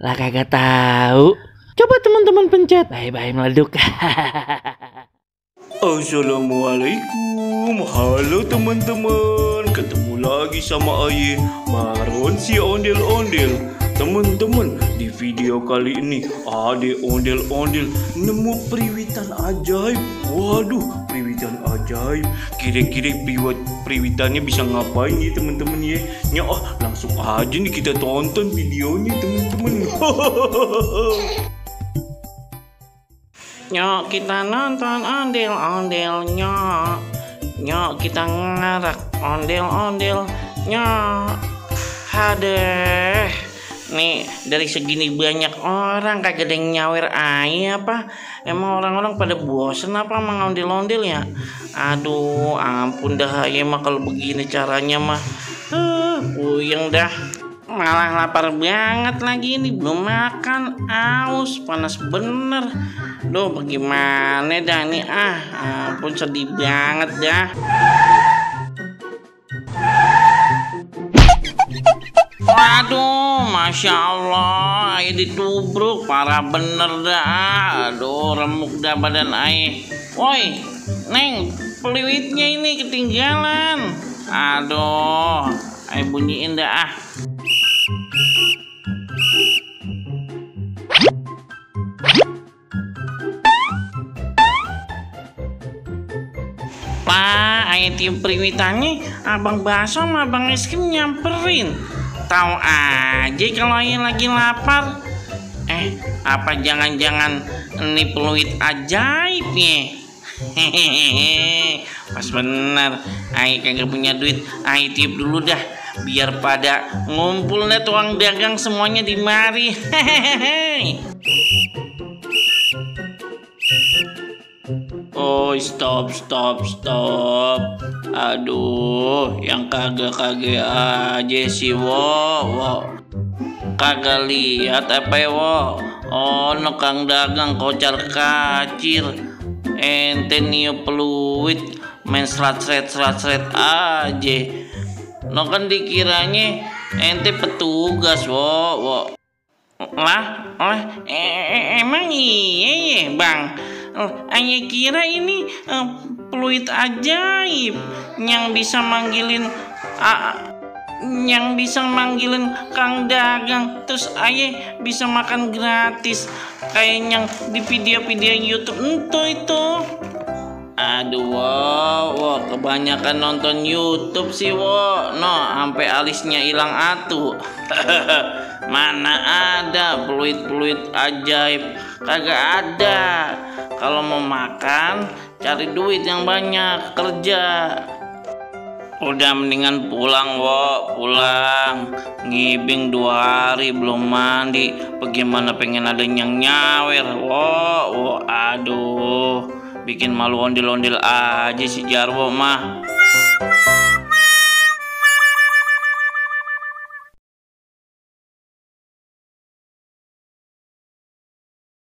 Lah kagak tahu. Coba teman-teman pencet. Bye-bye meleduk. Assalamualaikum, halo teman-teman. Ketemu lagi sama Aye Baron si ondel-ondel. Teman-teman, di video kali ini Ade ondel-ondel nemu periwitan ajaib. Waduh, periwitan ajaib. Kira-kira periwitannya bisa ngapain ya teman-teman ya? Langsung aja nih kita tonton videonya teman-teman. Nyok, kita nonton ondel-ondel nyok. Nyok, kita ngarak ondel-ondel nyok. Hadeh, nih dari segini banyak orang kagak ada yang nyawer aja apa? Emang orang-orang pada bosen apa sama ondel-ondel ya? Aduh, ampun dah ya mah kalau begini caranya mah. Puyeng dah. Malah lapar banget lagi ini, belum makan, aus, panas bener. Duh, bagaimana dah nih ampun sedih banget dah. Waduh, Masya Allah, Aye ditubruk, parah bener dah. Aduh, remuk dah badan Aye. Woi, Neng, peluitnya ini ketinggalan. Aduh, Aye bunyiin dah Pak, Aye tiup periwitannya, abang bakso sama abang es krim nyamperin. Tahu aja kalau Aye lagi lapar. Apa jangan-jangan ini peluit ajaib ya? Hehehe, pas bener. Aye kagak punya duit, Aye tiup dulu dah. Biar pada ngumpul deh tukang dagang semuanya di mari. Hehehe. Oh, stop. Aduh, yang kagak aja sih, wo. Kagak lihat apa ya, wo? Oh, no kang dagang kocar kacir. Ente niup peluit, main seret aja. No kan dikiranya ente petugas, wo. Emang iya, Bang. Aye kira ini peluit ajaib yang bisa manggilin Kang Dagang, terus Aye bisa makan gratis kayak yang di video-video YouTube itu. Aduh, wo, kebanyakan nonton YouTube sih, wo. No, sampai alisnya hilang atuh. Mana ada peluit ajaib, kagak ada. Kalau mau makan, cari duit yang banyak, kerja. Udah mendingan pulang, wo, pulang. Ngibing 2 hari belum mandi. Bagaimana pengen ada yang nyawer, wo, aduh. Bikin malu ondel-ondel aja si Jarwo mah.